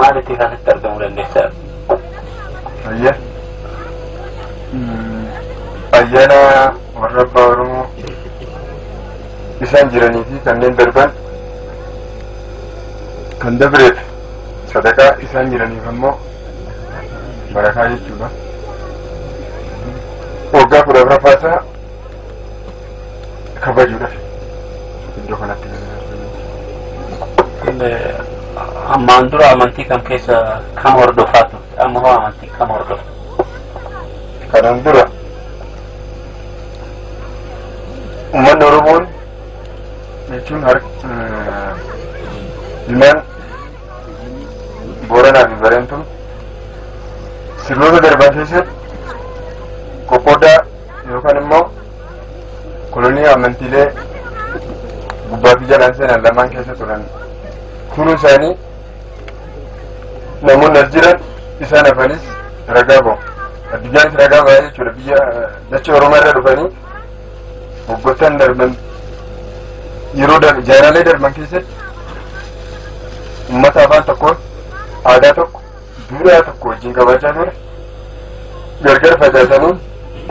Maalitti asitti argamuu dandeessa? Ayya. Ayyaana warra abbaa Oromoo isaan jiranii fi kanneen darban kan dabreef sadaqaa isaan jiraniif ammoo barakaa jechuudha. Waggaa 14ffaa isaa kabajuudhaaf iddoo kanatti. Ammaan dura amantii kam keessa kam hordofaa turte? Amma hoo amantii kam hordofta? Kanaan dura uummanni Oromoon jechuun ilmaan Booranaa fi Bareentuun sirnoota darban keessatti qoqqoodaa yookaan immoo kolonii amantiilee gubbaa fi jalaan seenan lamaan keessa turan turuun isaanii namoonni as jiran isaan hafanis ragaa ba'u. Addunyaanis ragaa ba'a jechuudha biyya dachee Oromoo irra dhufanii waggoottan darban yeroo jaaraalee darban keessatti uummata afaan tokkoon aadaa tokko duudhaa tokko wajjin qabaachaa ture gargar facaasanii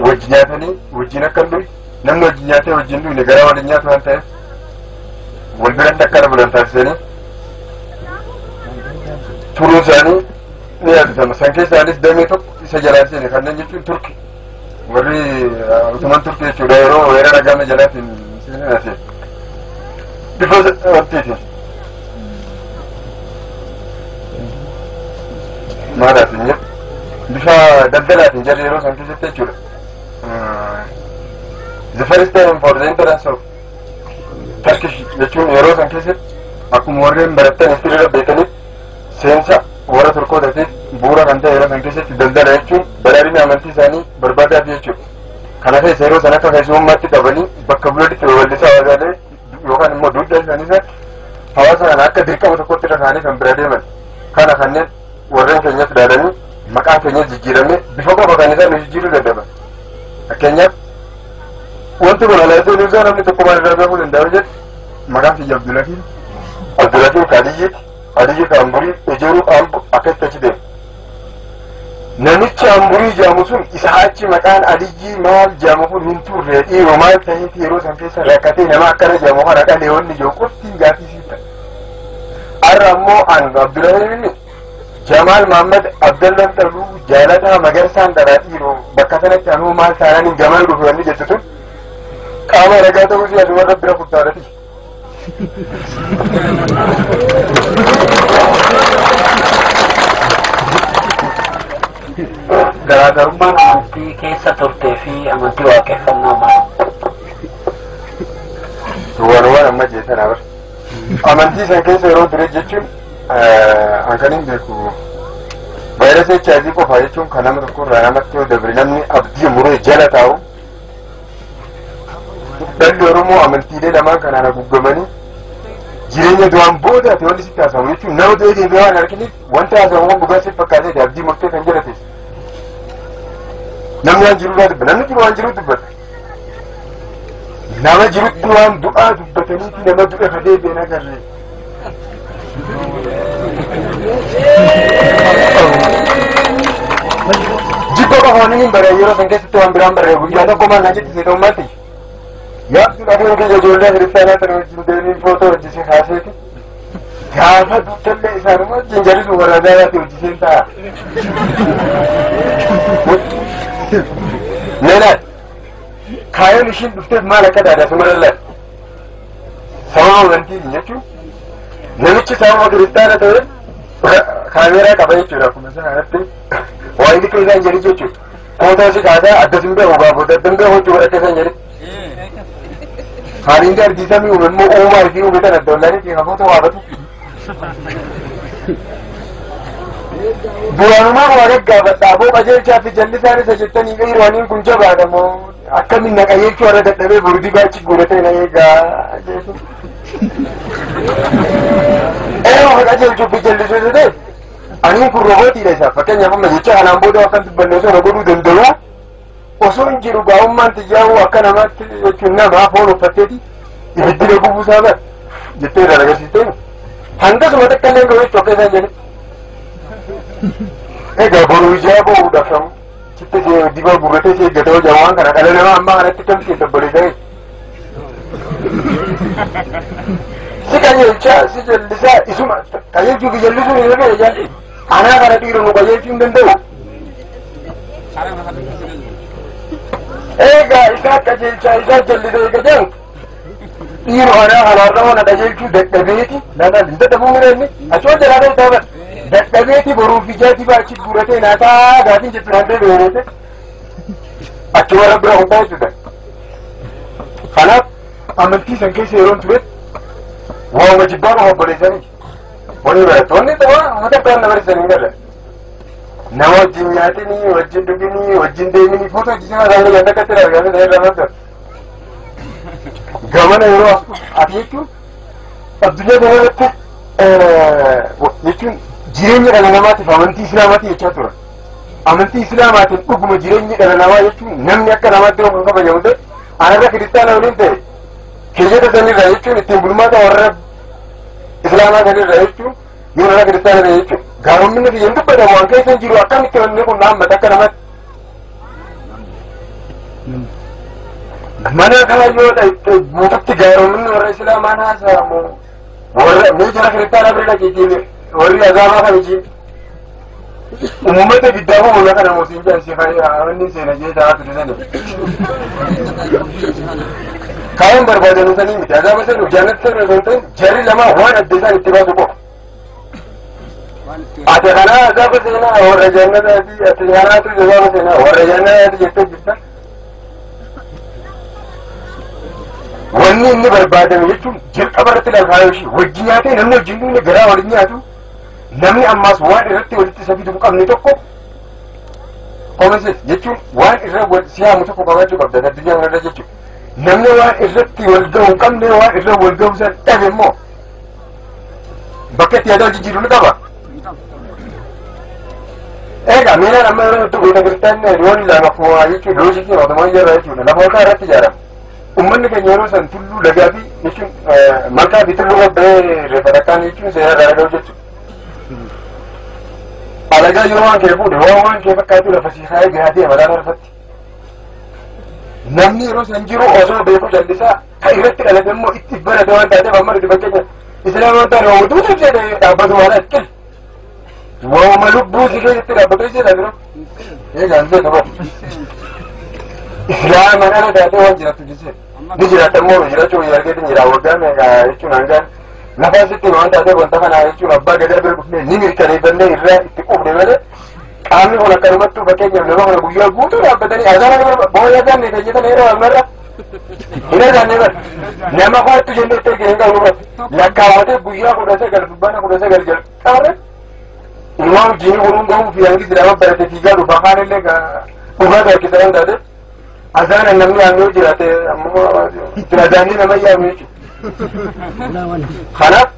wajjin nyaatanii wajjin akka hin dhugne namni wajjin nyaatee wajjin dhugne garaa waliin nyaatu waan ta'eef wal biratti akkana bulan taasisanii turuun isaanii ni yaadatama. San keessaanis damee tokko isa jalaan seene kanneen jechuun Turki warri Otoman Turki jechuudha yeroo weerara gama jalaatiin seenan ase bifa wantiitiin maalaatiin jedhu bifa daldalaatiin jarri yeroo san keessatti jechuudha. The first time for the entrance of Turkish jechuun yeroo san keessatti akkuma warreen barattan itti beekanitti seensa warra Turkootaatiif bu'uura kan ta'e yeroo san keessatti daldala jechuun badhaadhina amantii isaanii barbaadaaf jechuudha. Kana keessa yeroo san akka keessummaatti qabanii bakka bulanitti babal'isaa hawaasaalee yookaan immoo duudhaa isaanii sana hawaasa kana akka dirqama tokkotti irra kaa'anii kan bira deeman. Kana kanneen warreen keenyas ilaalanii maqaan keenyas jijjiiramee bifa qofa kan isaan nu jijjiiruu dadhaban. Fakkeenyaaf wanti kun alaa seenuu isaa namni tokko maal irraa beekuu danda'u jedhu maqaan kiyya Abdulakiin Abdulakiin Kaadiyyiiti. Aliyyi ka Amburii ejeruu ambu akkasitti achi deema. Namichi Amburii jedhamu sun isa achi maqaan Aliyyi maal jedhamu kun hin turre dhiiroo maal ta'eeti yeroo san keessa rakkatee nama akkana jedhamu kana dhalee wanni jiru qoftiin gaaffii sii ta'a. Har'a ammoo an Abdulahiin Jamaal Mahammad Abdallaan Dhaluu Jaalataa Magarsaan Dharaa dhiiroo bakka sanatti anuu maal taanaan gamal dhufe wanni jettu tun qaama ragaa ta'uu si asumarra bira kuttaadhati. Garaagarummaan amantii keessa turtee fi amantii waaqeffannaa maali? Waan amma jeetan abar. Amantii san keessa yeroo ture jechuun an kan hin beeku vaayirasii HIV qofa jechuun kan nama tokko irraa namatti yoo dabre namni abdii muree jala taa'u dhalli Oromoo amantiilee lamaan kanaan haguugamanii jireenya du'aan booda ati wanti sitti haasamu jechuun nama du'ee deebi'ee waan arginiif wanta haasamu kun dhugaa sitti fakkaatee abdii murtee kan jala teesse. Namni waan jiru dubbata namni jiru waan jiru dubbata. Nama jirutti waan du'aa dubbataniiti nama du'e ka deebi'een agarre. Jibba qofa waan hin baree yeroo san keessatti waan biraan baree guyyaa tokko maal naan jetti seeta'u maal ta'e. Yaa Abdul kiyya ijoollee kiristaanaa tana wajjin deemee footoo hojjise kaaseeti. Gaafa duutallee isaanuma wajjin jarrisu waraadaa yaate hojjiseen ta'a. Meelaat kaayoon ishiin dhufteef maal akka taate asuma lallaati. Sababa amantiin jechuun namichi sababa kiristaana ta'e kaameeraa qaba jechuudha akkuma isa kanatti waa inni keessaan jedhi jechuudha. Footoo si kaasaa akkasin beeku gaafota addan beeku hojii godhattee isaan jedhi. Haaliin argiisamii uume immoo uumaa fi uume tan adda wallaanii fi footoo waabatu. Duraanumaa waa gaggaafadha aboo qajeelchaa fi jallisaan isa jettanii dhiiraniin kun jabaadha moo akkamiin na qajeelchuu warra dadhabee bordii baachi godhatee na eegaa jechuudha. Ee qajeelchuu fi jallisuu isa ta'e aniin kun roobootiidha isaaf fakkeenyaaf amma jecha kanaan booda akkan dubbanne osoo na godhuu danda'u osoo hin jiru gaa'ummaan xiyyaa'uu akka namaatti jechuun namaa foon uffatteeti ibiddi na gubuu isaa bara jettee irraa agarsiistee hangasuma takka illee hin gahu jechuu akka isaan jedhe. Egaa boruu ijaa ba'uudhaaf sitti dibaa gurratee si eeggata hojii waan kana dhala namaa ammaa kanatti kam si dabbalee si qajeelchaa si jallisaa isuma qajeelchuu fi jallisuun hin danda'e jaalli anaa kana dhiira nu qajeelchuu hin danda'u. Egaa isaa qajeelchaa isaa jallisa eega jedhan dhiiru anaa kanaarra mana qajeelchuu dadhabeeti laala hin dadhabuu mira inni achi hojii jalaa ta'e taa'an dadhabeeti boruuf ijaa dibaa achi guuratee naataa gaafiin jettu naan deebi'ee achi warra bira hundaa jechuudha. Kanaaf amantii san keessa yeroon turetti waanuma jibbaa qofa obboleessanii wanni barattoonni ta'aa uummata ta'an nama barsiisanii gala. Nama wajjin nyaatinii, wajjin dhuginii, wajjin deeminii footoo hojii isaanii ganda akkatti argamee ta'ee irraa madda. Gamana yeroo ati jechuun addunyaa kana irratti jechuun jireenya dhala namaatiif amantii islaamaatii jechaa tura. Amantii islaamaatiin dhuguma jireenya dhala namaa jechuun namni akka namaatti yoo kan kabajamu ta'e anarra kiristaana waliin ta'e keeyyata sanirraa jechuun ittiin bulmaata warra islaamaa sanirraa jechuun yoo narra kiristaana ta'e jechuun gaaromminni biyya hin dubbatamu waan keessa hin jiru akkamitti wanni kun dhaammata akka namatti. Mana kana yoo dhayte guututti gaaromminni warra islaamaan haasa'amu warra mee jara kiristaanaa bira dhaqiitiin warri azaabaa kan ijiin uummata giddaafuu bola kana mootiin jaan si wanni seena jee ta'aa ture sani. Kaayyoon barbaadanu sanii miti azaaba sanu jannata sanu osoo hin ta'in jarri lamaa waan adda isaan itti baasu qofa. Ati kanaa azaaba seenaa warra jannataati ati kanaatu azaaba seenaa warra jannataati jettee jirta. Wanni inni barbaadame jechuun jalqaba irratti lafaa ishee wajji nyaatee namni wajjin duune garaa waliin nyaatu namni ammaas waan irratti walitti isa fidu qabne tokko komisis jechuun waan irra siyaamu tokko qabaachuu qabda addunyaa kanarra jechuudha. Namni waan irratti wal gahu hin qabne waan irra wal gahu san dhabe immoo bakka itti yaada jijjiiru ni qaba. Egaa miilaan amma yeroo hedduu goota kiristaanni yoon ilaalu akkuma jechuun loojikii mootummaa ijaarraa jechuudha lafa olkaa irratti ijaarama. Uummanni keenya yeroo san tulluu lagaa fi jechuun malkaa fi tulluu qabbee reeffa takkaan jechuun seera irraa dhaga'u jechuudha. Alagaa yeroo waan kee fuudhe waan waan kee fakkaatu lafa sii kaayee gahaa deema laala lafatti. Namni yeroo san jiru osoo beeku jallisaa kan irratti dhalate immoo itti barate waan taateef amma nuti fakkeenya islaama waan taane waan guutuu ibsee dhaabbatu waan akkil. Waanuma lubbuu si keessatti dhaabbatu ibsee biro. Eegaa hin beeku bara. Islaama dhala taatee waan jiraattu jisee. Ni jiraata immoo jiraachuu argeetiin jira waggaa meeqa jechuun hangaan lafa sitti waan taateef wanta kana jechuun abbaa gadaa bira dhufnee ni mirkaneeffannee irraa itti qubne malee qaamni kun akkanumattuu fakkeenyaaf nama kana guyyaa guutuu dhaabbatanii azaana nama booya azaanne fayyatan yeroo ammarra hin azaanne bara nama qo'attu jennee itti ergine hin qabnu bara lakkaawwatee guyyaa 19 fulbaana 19 jalqabarra ilmaan jiini kunuun gahuu fi hangi silaama barate fiigaa dhufa kaan illee dhugaa harkisa waan taateef azaana namni yaamee jiraate ammoo azaanni nama yaamee jechuudha. Kanaaf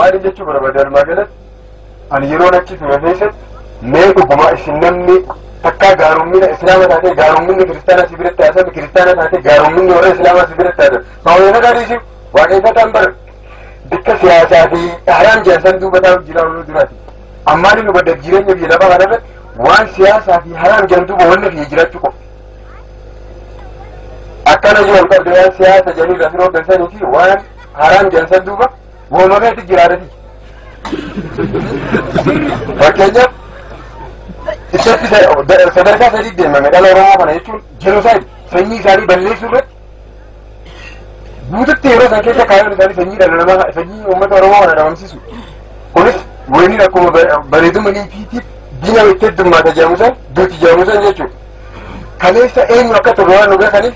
maaliif jechuu barbaade walumaa galatti ani yeroon achi ture keessatti mee dhuguma isin namni takkaa gaarummina islaama taatee gaarumminni kiristaanaa si biratti haasame kiristaana taatee gaarumminni warra islaamaa si biratti haasame maawweena gaarii si waaqeffataan bara bikka siyaasaa fi haraam jedhan duuba taa'u jira yeroo duraati. Ammaan inni badda jireenya biyya lafaa kanarratti waan siyaasaa fi haraam jedhan duuba wanna fi jiraachuu qofa. Akkana yoo qabde waan siyaasa jedhanii irraa firoo galchanii fi waan haraam jedhan san duuba walumaa jiraatati. Fakkeenyaaf isatti sadarkaa sadii deemame dhala Oromoo kana jechuun jenosaayid sanyii isaanii balleessuu irratti guututti yeroo san keessa kaayyoon isaanii sanyii dhala namaa sanyii uummata Oromoo kana dhabamsiisu. Kunis wayiniin akkuma bareeduma niitiitiif diina itti heddummaata jedhamu san duuti jedhamu san jechuudha. Kaleessa eenyu akka turre waan nu beekaniif